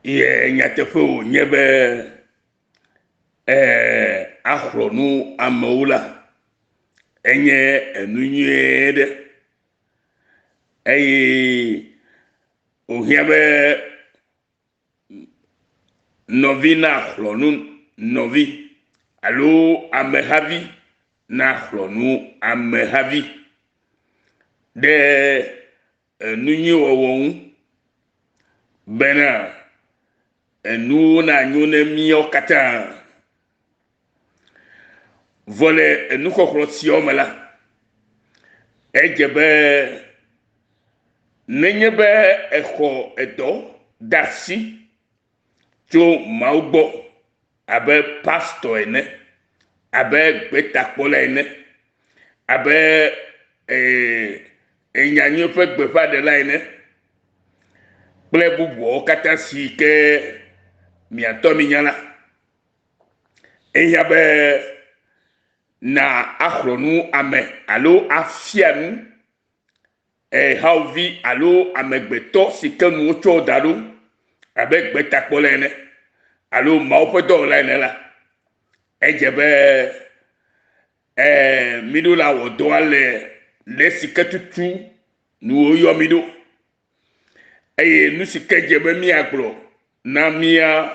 Ye nyateƒe wònye be axlɔ̃ nu amewo la, enye enu nyuie ɖe eye wòhiã be nɔvi naxlɔ̃ nu nɔvi alo amehavi naxlɔ̃ nu amehavi ɖe enu nyui wɔwɔ ŋu bena enuwo nanyo ne míawo katã. Vɔ le enuxɔxlɔ̃ siawo me la, edze be nenye be exɔ edɔ de asi tso Mawu gbɔ abe pastɔ ene, abe gbetakpɔla ene, abe ee, enyanyui ƒe gbeƒãɖela ene kple bubuawo katã si ke miatɔ minya la, ehiã be na axlɔ̃ nu ame alo afia nu hawòvi alo amegbetɔ si ke nu wotsɔ da ɖo abe gbetakpɔla ene alo Mawu ƒe dɔwɔla ene la, edze be míɖo la wɔ dɔa le le esi ke tutu nu woyɔ mí ɖo. Eye nu si ke dze be míagblɔ na mía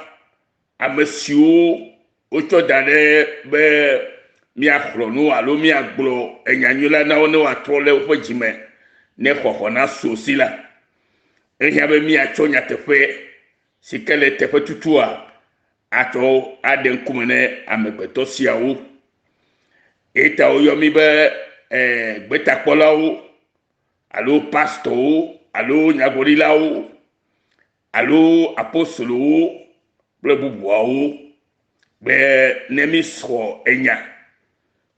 ame siwo wotsɔ da ɖe be míaxlɔ̃ nu alo míagblɔ enya nyui la na wo ne woatrɔ le woƒe dzi me ne xɔxɔ nasu wo si la, ehiã be míatsɔ nyateƒe si ke le teƒe tutua atsɔ aɖe ŋkume ne amegbetɔ siawo. Eyi ta woyɔ mí be gbetakpɔlawo alo pastɔwo alo nyagblɔɖilawo alo apostolowo kple bubuawo be ne mísrɔ̃ enya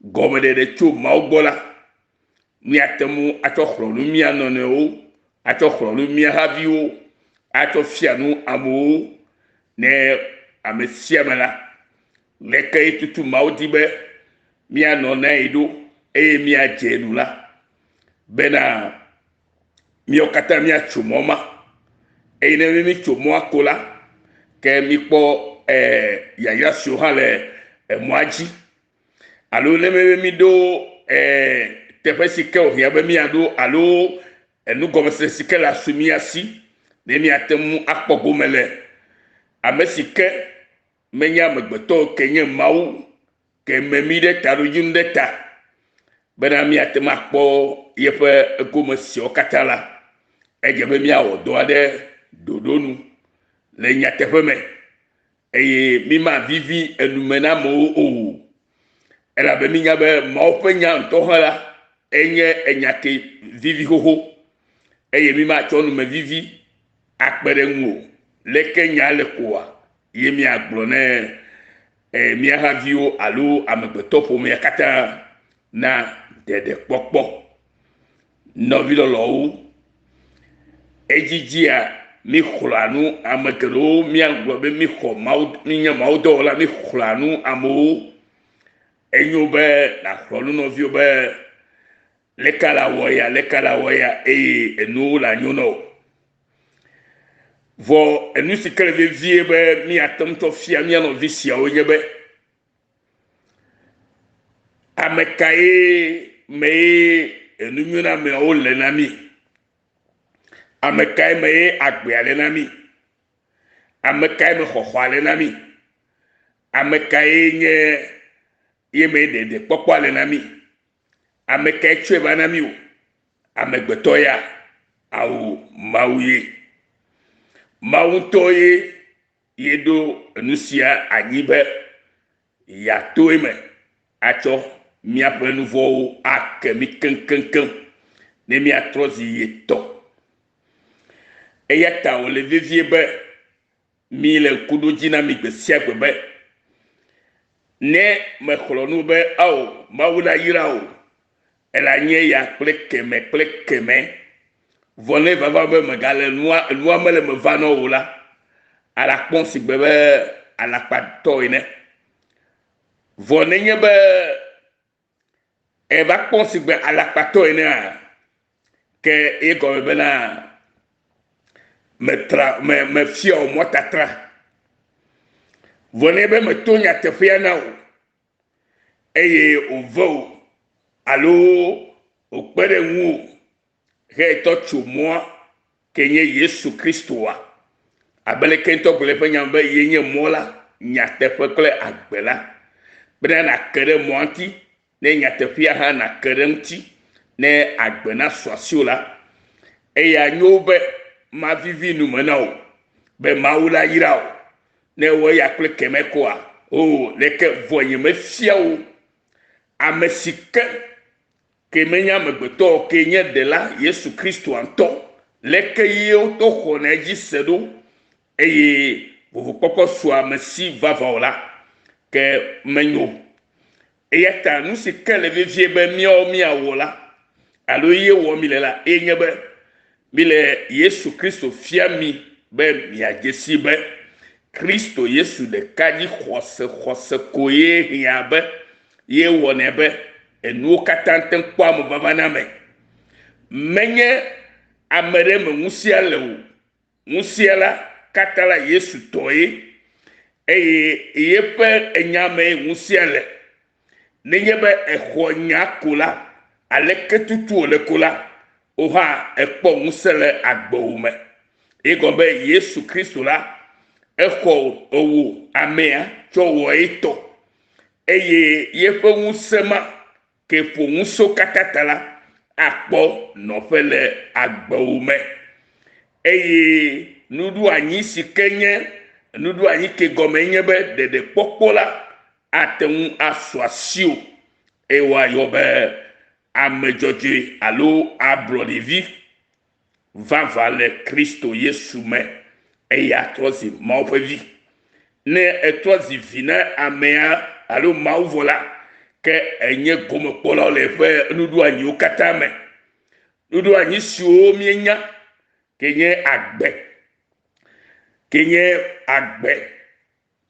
gɔmeɖeɖe tso Mawu gbɔ la, míate ŋu atsɔ xlɔ̃ nu mía nɔnɔewo, atsɔ xlɔ̃ nu mía haviwo, atsɔ fia nu amewo ne ame sia ame la, leke tutu Mawu di be míanɔ na ye ɖo eye míadze nu la, bena míawo katã míatso mɔ ma. Eye ne mítso mɔa ko la, ke míkpɔ yayra siwo hã le emɔa dzi. Alo ne míɖo teƒe si ke wòhiã be míaɖo alo enugɔmesese si ke le asu mía si ne míate ŋu akpɔ gome le ame si ke menye amegbetɔ o ke nye Mawu ke me mí ɖe taɖodzinu ɖe ta bena míate ŋu akpɔ yeƒe gome siawo katã la, edze be míawɔ dɔ aɖe ɖoɖo nu le nyateƒe me eye mímavivi enu me na amewo o. Elabe mínya be Mawu ƒe nya ŋutɔ hã la, enye enya ke vivi xoxo eye mímatsɔ numevivi akpe ɖe eŋu o. Leke nya le koa ye míagblɔ ne mía haviwo alo amegbetɔ ƒomea katã na ɖeɖekpɔkpɔ. Nɔvi lɔlɔ̃wo, edzidzia míxlɔ̃a nu ame geɖewo, míagblɔ be míxɔ Mawu, mínye Mawu dɔwɔla, míxlɔ̃a nu amewo. Enyo be nàxlɔ̃ nu nɔviwo be leke la wɔ ya, leke la wɔ ya eye enuwo lanyo na wò. Vɔ enu si ke le vevie be míate ŋu tsɔ fia mía nɔvi siawo nye be, ame kae mee enunyɔnameawo le na mí? Ame kae mee agbea le na mí? Ame kae me xɔxɔa le na mí? Ame kae nye ye mee ɖeɖekpɔkpɔa le na mí? Ame kae tsɔe va na mí o? Amegbetɔ ya? Ao, Mawu ye. Mawu ŋutɔ ye ye ɖo enu sia anyi be yeato eme atsɔ míaƒe nu vɔ̃wo ake mí keŋkeŋkeŋ ne míatrɔ zi ye tɔ. Eya ta wòle vevie be míle ŋku ɖo dzi na mi gbe sia gbe be ne mexlɔ̃ nu be ao Mawu la yra wò, ela nye ya kple keme kple keme. Vɔ ne vava be megale nua enua mele me va na wò la, ala kpɔm sigbe be alakpatɔ ene. Vɔ nenye be eva kpɔm sigbe alakpatɔ enea, ke egɔme bena Metra, me, mefia wò mɔtatra. Vɔ ne be meto nyateƒea na wò eye wòve wò alo wòkpe ɖe ŋuwò hetɔ tso mɔa ke nye Yesu Kristoa, abe leke ŋutɔ gblɔ le eƒe nya me be ye nye mɔ la, nyateƒe kple agbe la, bena nàke ɖe mɔa ŋuti, ne nyateƒea hã nàke ɖe eŋuti, ne agbe nasu asiwò la, eya nyo be mavivi nu me na wò be Mawu la yra wò. Ne ewɔ eya kple kemɛ koa, oo, leke vɔ nyemefia wò ame si ke Ke menye amegbetɔ o, ke nye Ɖela Yesu Kristoa ŋutɔ. Leke ye wotɔ xɔna edzi se ɖo eye vovokpɔkpɔ sua ame si vavã o la, ke menyo o. Eya ta nu si ke le vevie be míawo míawɔ la, alo ye wɔm míle la, ye nye be míle Yesu Kristo fia mi be miadze sii be Kristo Yesu ɖeka dzi xɔse xɔse koe hiã be ye wɔnɛ be enuwo katã te ŋu kpɔa amevava na ame. Menye ame ɖe me ŋusẽa le o. Ŋusẽa la katã la Yesu tɔ ye eye yeƒe enya mee ŋusẽa le. Nenye be exɔ nya ko la, aleke tutu wòle ko la, wò hã èkpɔ ŋusẽ le agbewò me. Egɔme be Yesu Kristo la, exɔ wò amea tsɔ wɔ etɔ eye yeƒe ŋusẽ ma ke ƒo ŋusẽwo katã ta la, akpɔ nɔƒe le agbewò me. Eye nuɖoanyi si ke nye nuɖoanyi ke gɔme nye be ɖeɖekpɔkpɔ la ate ŋu asu asiwò eye woayɔ be ame dzɔdzɔe alo ablɔɖevi vavã le Kristo Yesu me eye atrɔ zi Mawu ƒe vi. Ne ètrɔ zi vi na amea alo Mawu vɔ la, ke ènye gomekpɔlawo le eƒe nuɖoanyiwo katã me. Nuɖoanyi siwo míenya ke nye agbe, ke nye agbe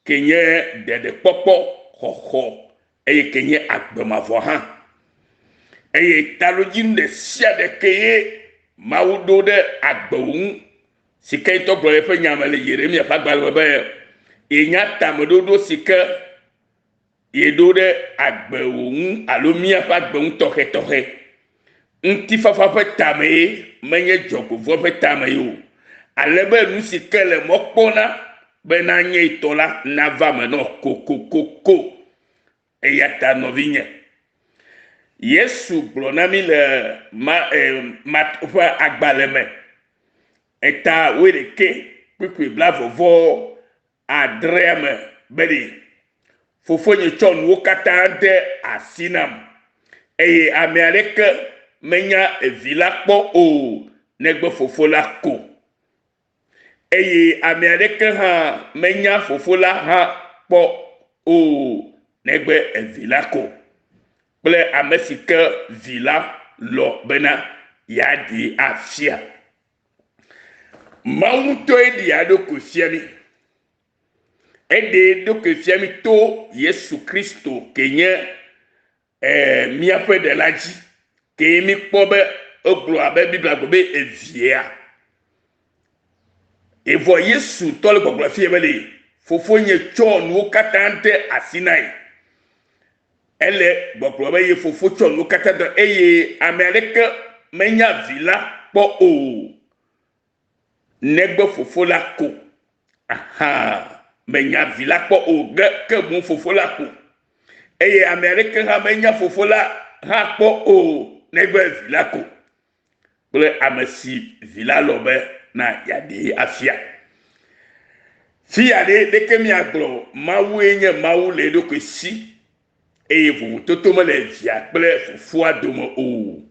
ke nye ɖeɖekpɔkpɔ xɔxɔ eye ke nye agbe mavɔ hã. Eye taɖodzinu ɖe sia ɖe ke ye Mawu ɖo ɖe agbewo ŋu si ke ŋutɔ gblɔ le eƒe nya me le Yeremia ƒe agbalẽ me be yenya tameɖoɖo si ke yeɖo ɖe agbewo ŋu alo míaƒe agbe ŋu tɔxɛtɔxɛ. Ŋutifafa ƒe tamee, menye dzɔgbevɔ̃e ƒe tamee o, ale be nu si ke le mɔ kpɔm na be nanye etɔ la nava eme nɔ kokokoko. Eya ta nɔvinye, Yesu gblɔ na mí le ma, eh, Mat ƒe agbalẽ me, eta wuiɖekɛ kpukpui blaeve vɔ adrea me be ɖe, Fofonye tsɔ nuwo katã de asi nam, eye ame aɖeke menya Evi la kpɔ o negbe Fofo la ko, eye ame aɖeke hã menya Fofo la hã kpɔ o negbe Evi la ko, kple ame si ke Vi la lɔ̃ bena yeaɖee afia. Mawu ŋutɔe ɖea eɖokui fia mí. Eɖe eɖokui fia mí to Yesu Kristo ke nye eh, míaƒe ɖela dzi. Ke míkpɔ be egblɔ abe Biblia gblɔ be evia. Evɔ Yesu ŋutɔ le gbɔgblɔ fia be le fofonye tsɔ nuwo katã de asi na ye. Ele gbɔgblɔ be ye fofo tsɔ nuwo katã de eye ame aɖeke menya vi la kpɔ o negbe fofo la ko. Aha, menya vi la kpɔ o ge ke boŋ fofo la ko. Eye ame aɖeke hã menya fofo la hã kpɔ o negbe vi la ko. Kple ame si vi la lɔ̃ be na yeaɖee afia. Fia ɖe ɖeke míagblɔ Mawue nye Mawu le eɖokui si eye vovototo mele Via kple Fofoa dome o.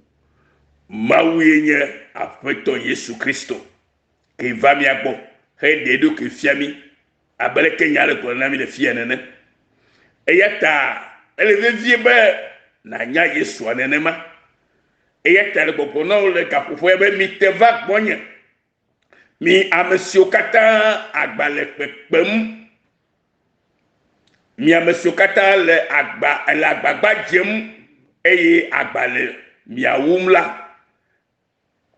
Mawue nye Aƒetɔ Yesu Kristo ke va mía gbɔ heɖe eɖokui fia mí abe leke nya le gblɔ na mí le fia nene. Eya ta ele vevie be nànya Yesua nenema. Eya ta le gbɔgblɔ na wo le gaƒoƒoa be mite va gbɔnye, mi ame siwo katã agba le kpekpem, mi ame siwo katã le agba le agbagba dzem eye agba le mia wum la,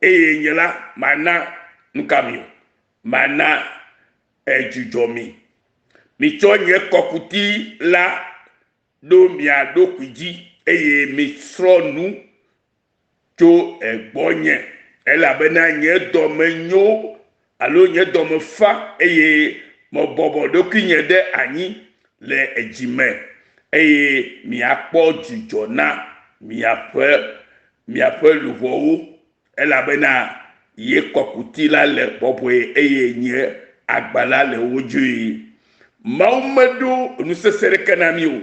eye nye la mana nuka mi o? Mana edzudzɔ mi. Mitsɔ nye kɔkuti la ɖo mia ɖokui dzi eye misrɔ̃ nu tso egbɔnye, elabena nye dɔme nyo alo nye dɔme fa eye mebɔbɔ ɖokuinye ɖe anyi le edzi me eye miakpɔ dzidzɔ na miaƒe miaƒe luʋɔwo elabena ye kɔkuti la le bɔbɔe eye nye agba la le wodzoe. Mawu meɖo nusese ɖeke na mí o.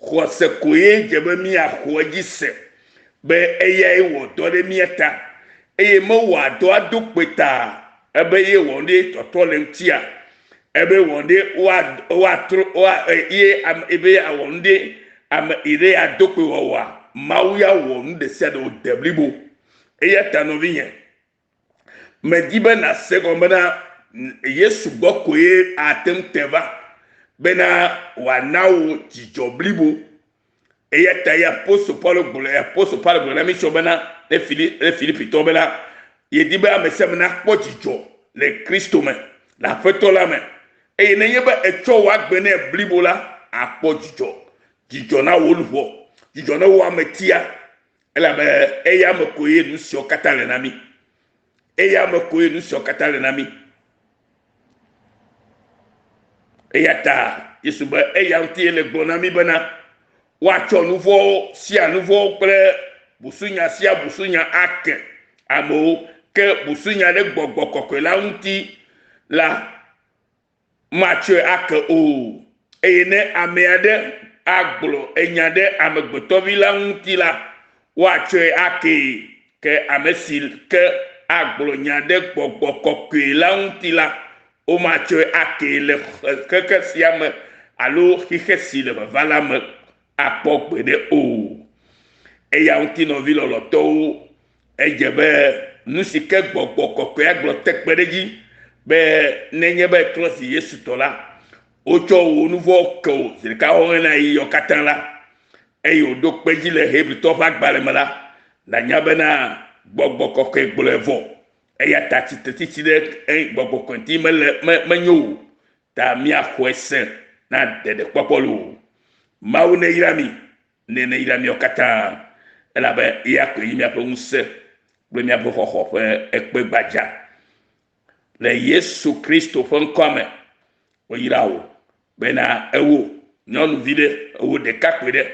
Xɔse koe dze be míaxɔ edzi se be eyae wɔ dɔ ɖe mía ta eye mewɔa dɔ ado kpe ta ebe ye wɔ ɖe tɔtrɔ le ŋutia ebe wɔ ɖe woatrɔ ye ebe awɔ nu ɖe ame yi ɖe ado kpe wɔwɔa Mawu ya wɔ nu ɖe sia ɖe wòde blibo. Eya ta nɔvinye, medi be nàse gɔme bena Yesu gbɔ koe ate ŋu te va bena wòana wò dzidzɔ blibo. Eya ta ye apostol Paulo gblɔ apostol Paulo gblɔ na mí tsɔ bena ne Fili ne Filipitɔwo bena yedi be ame sia ame nakpɔ dzidzɔ le Kristo me, le Aƒetɔ la me. Eye nenye be ètsɔ wò agbe nɛ blibo la, àkpɔ dzidzɔ. Dzidzɔ na wò luʋɔ, dzidzɔ na wò ametia, elabe eya me koe nu siawo katã le na mí. Eya me koe nu siawo katã le na mí. Eya ta Yesu be eya ŋuti le gblɔ na mí bena woatsɔ nu vɔ̃wo sia nu vɔ̃wo kple busunya sia busunya ake amewo ke busunya ɖe gbɔgbɔ kɔkɔe la ŋuti la matsɔe ake o. Eye ne ame aɖe agblɔ enya ɖe Amegbetɔvi la ŋuti la, woatsɔe akee. Ke ame si ke agblɔ nya ɖe Gbɔgbɔ Kɔkɔe la ŋuti la, womatsɔe akee le xexe sia me alo xexe si le vava la me akpɔ gbeɖe o. Eya ŋuti nɔvi lɔlɔ̃tɔwo, edze be nu si ke gbɔgbɔ kɔkɔea gblɔ te kpe ɖe edzi be nenye be ètrɔ zi Yesu tɔ la, wotsɔ wò nu vɔ̃wo ke wò zi ɖeka xɔxɔe na ɣeyiɣiawo katã la, eye wòɖo kpe edzi le Hebritɔwo ƒe agbalẽ me la, nànya bena gbɔgbɔ kɔkɔe gblɔe vɔ. Eya ta tsitretsitsi ɖe gbɔgbɔ kɔkɔe ŋuti mele me menyo o. Ta míaxɔe se na ɖeɖekpɔkpɔ loo. Mawu neyra mi, ne neyra míawo katã, elabe eya koe nye míaƒe ŋusẽ kple míaƒe xɔxɔ ƒe ekpe gbadza. Le Yesu Kristo ƒe ŋkɔa me, woyra wò bena ewò nyɔnuvi ɖe, ewò ɖekakpui ɖe,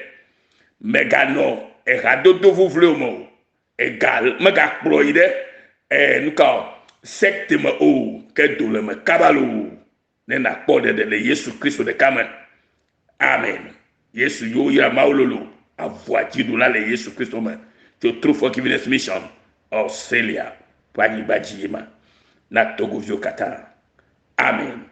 mèganɔ ehadodo vuvluiwo me o, Ega megakplɔ yi ɖe e nuka o secte me o, ke do le me kaba loo ne nàkpɔ ɖeɖe le Yesu Kristo ɖeka me. Amen. Yesu yo yra Mawu lolo avua dziɖula le Yesu Kristo me tso True Forgiveness Mission Australia ƒe anyigba dzi ma na Togoviwo katã. Amen.